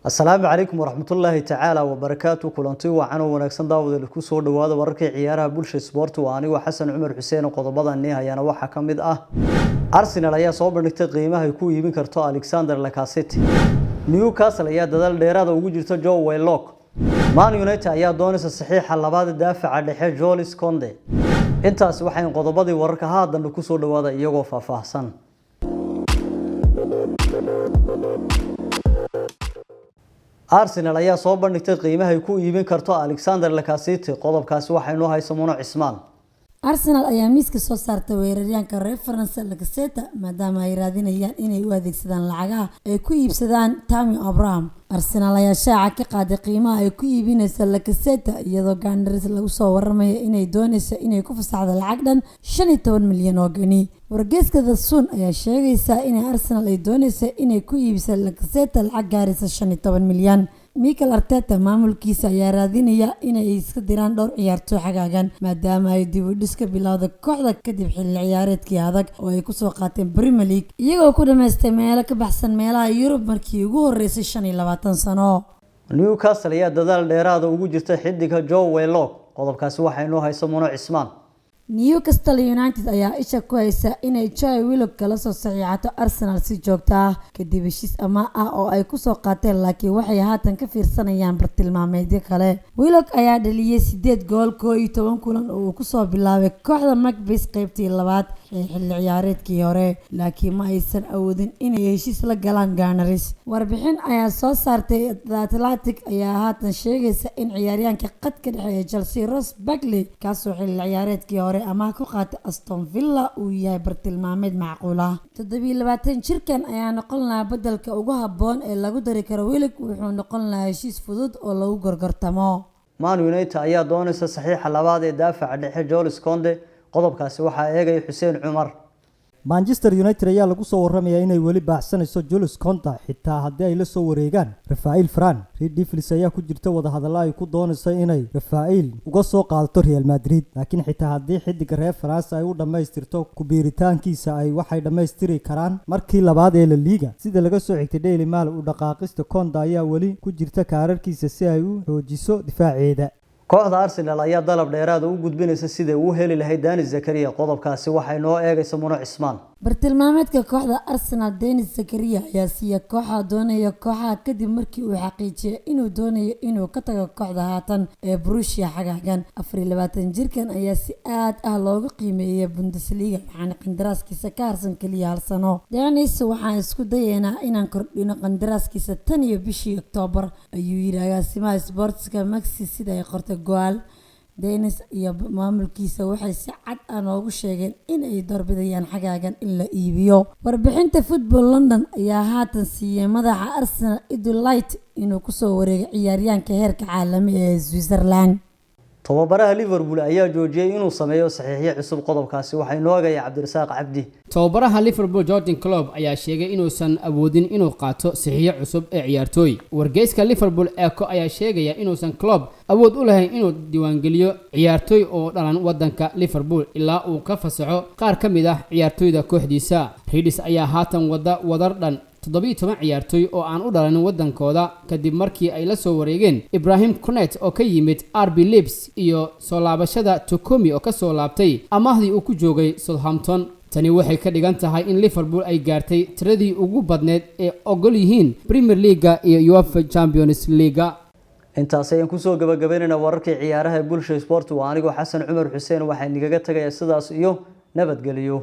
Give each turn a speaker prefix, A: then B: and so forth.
A: Asalaamu calaykum waraxmatullaahi tacaala wabarakaatu. Kulanti wacan oo wanaagsan, daawadeel. Ku soo dhawaada wararkii ciyaaraha Bulsha Sport. Waa anigoo Xasan Cumar Xuseen. Qodobadani ayaana waxaa ka mid ah: Arsenal ayaa soo bandhigtay qiimaha ay ku iibin karto Alexander Lacazette, Newcastle ayaa dadaal dheeraada ugu jirta Joe Willock, Man United ayaa doonaysa saxiixa labaad daafaca dhexe Jules Kounde. Intaasi waxayn qodobadii wararka. Haatan kusoo dhawaada iyagoo faahfaahsan. Arsenal ayaa soo bandhigtay qiimaha ay ku iibin karto Alexander Lacazette. Qodobkaasi waxaynu hayso Muno Cismaan.
B: Arsenal ayaa miiska soo saartay weeraryahanka reer Faransa Lacazette, maadaama ay raadinayaan inay u adeegsadaan lacagaha ay ku iibsadaan Tammy Abraham. Arsenal ayaa shaaca ka qaaday qiimaha ay ku iibinaysa Lacazette, iyadoo Gunners lagu soo waramayo inay dooneyso inay ku fasaxdo lacag dhan 15 milyan oo geni. Wargeyska The Sun ayaa sheegaysa in Arsenal ay dooneyso inay ku iibiso Lacazette lacag gaaraysa 15 milyan. Mikel Arteta maamulkiisa ayaa raadinaya inay iska diraan dhowr ciyaartooy xagaagan, maadaama ay dib u dhis ka bilowda kooxda kadib xilli ciyaareedkii adag oo ay kusoo qaateen Premier League, iyagoo ku dhameystay meelo ka baxsan meelaha Yurub markii ugu horeysay 25 sano.
A: Newcastle ayaa dadaal dheeraada ugu jirta xidiga Joe Willock. Qodobkaasi waxaynu hayso Muno Cismaan.
B: Newcastle United ayaa isha ku haysa inay Joe Willock kala soo saxiixato Arsenal si joogto ah kadib heshiis amaah ah oo ay kusoo qaateen, laakiin waxay haatan ka fiirsanayaan bartilmaameedyo kale. Willock ayaa dhaliyay 8 gool 11 kulan oo uu kusoo bilaabay kooxda Magpies qeybtii labaad ee xilli ciyaareedkii hore, laakiin ma aysan awoodin inay heshiis la galaan Gunners. Warbixin ayaa soo saartay The Athletic ayaa haatan sheegaysa in ciyaaryahanka qadka dhexe ee Chelsea Ross Barkley, kaasoo xilli ciyaareedkii hore amaah ku qaatay Aston Villa, uu yahay bartilmaameed macquul ah. 27 jirkan ayaa noqon lahaa bedelka ugu habboon ee lagu dari karo Willock, wuxuu noqon lahaa heshiis fudud oo lagu gorgortamo.
A: Man United ayaa doonaysa saxiixa labaad ee daafaca dhexe Jules Kounde. Qodobkaasi waxaa eegaya Xuseen Cumar.
C: Manchester United ayaa lagu soo waramayaa inay weli baacsanayso Jules Kounde, xitaa haddii ay la soo wareegaan Raphael Varane. Red Devils ayaa ku jirta wadahadallo ay ku doonayso inay Raphael uga soo qaadato Real Madrid, laakiin xitaa haddii xiddiga reer France ay u dhammaystirto ku biiritaankiisa, ay waxay dhammaystiri karaan markii labaad ee La Liga. Sida laga soo xigtay Daily Mail, u dhaqaaqista Kounde ayaa weli ku jirta kaararkiisa si ay u xoojiso difaaceeda.
A: Kooxda Arsenal ayaa dalab dheeraada u gudbinaysa siday u heli lahayd Denis Zakaria. Qodobkaasi waxay noo eegaysa Muno Cismaan.
B: Bartilmaameedka kooxda Arsenal Denis Zakaria ayaa siiya kooxa doonaya kooxaha kadib markii uu xaqiijiyay inuu doonayo inuu ka tago kooxda haatan ee Borussia xagaagan. 24 jirkan ayaa si aad ah loogu qiimeeyay Bundesliga, waxaana qandaraaskiisa ka harsan kaliya hal sano. "Denis waxaan isku dayeynaa inaan kordhino qandaraaskiisa tan iyo bishii Oktoobar," ayuu yiri agaasimaha sportska Maxi, sida ay qortay Goal. "Denis iyo maamulkiisa waxay si cad ah noogu sheegeen in ay doorbidayaan xagaagan in la iibiyo." Warbixinta Football London ayaa haatan siiyey madaxa Arsenal Edu Light inuu kusoo wareegay ciyaaryahanka heerka caalami ee Switzerland.
A: Tababaraha Liverpool ayaa joojiyey inuu sameeyo saxiixyo cusub. Qodobkaasi waxay noo eegaya Cabdirasaaq Cabdi.
D: Tababaraha Liverpool Jurgen Klopp ayaa sheegay inuusan awoodin inuu qaato saxiixyo cusub ee ciyaartooy. Wargeyska Liverpool Echo ayaa sheegaya inuusan Klopp awood u lahayn inuu diiwaangeliyo ciyaartooy oo dhalan wadanka Liverpool ilaa uu ka fasaxo qaar ka mid ah ciyaartooyda kooxdiisa. Reds ayaa haatan wada wadar dhan 17 ciyaartooy oo aan u dhalanin waddankooda, kadib markii ay la soo wareegeen Ibrahim Konate oo ka yimid RB Leipzig iyo soo laabashada Tokomi oo kasoo laabtay amaahdii uu ku joogay Southampton. Tani waxay ka dhigan tahay in Liverpool ay gaartay tiradii ugu badneed ee ogol yihiin Premier League-ga iyo UEFA Champions League-ga.
A: Intaas ayaan kusoo gabagabaynaynaa wararkii ciyaaraha ee Bulsha Sport. Waa anigoo Xasan Cumar Xuseen, waxaan igaga tagayaa sidaas iyo nabadgeliyo.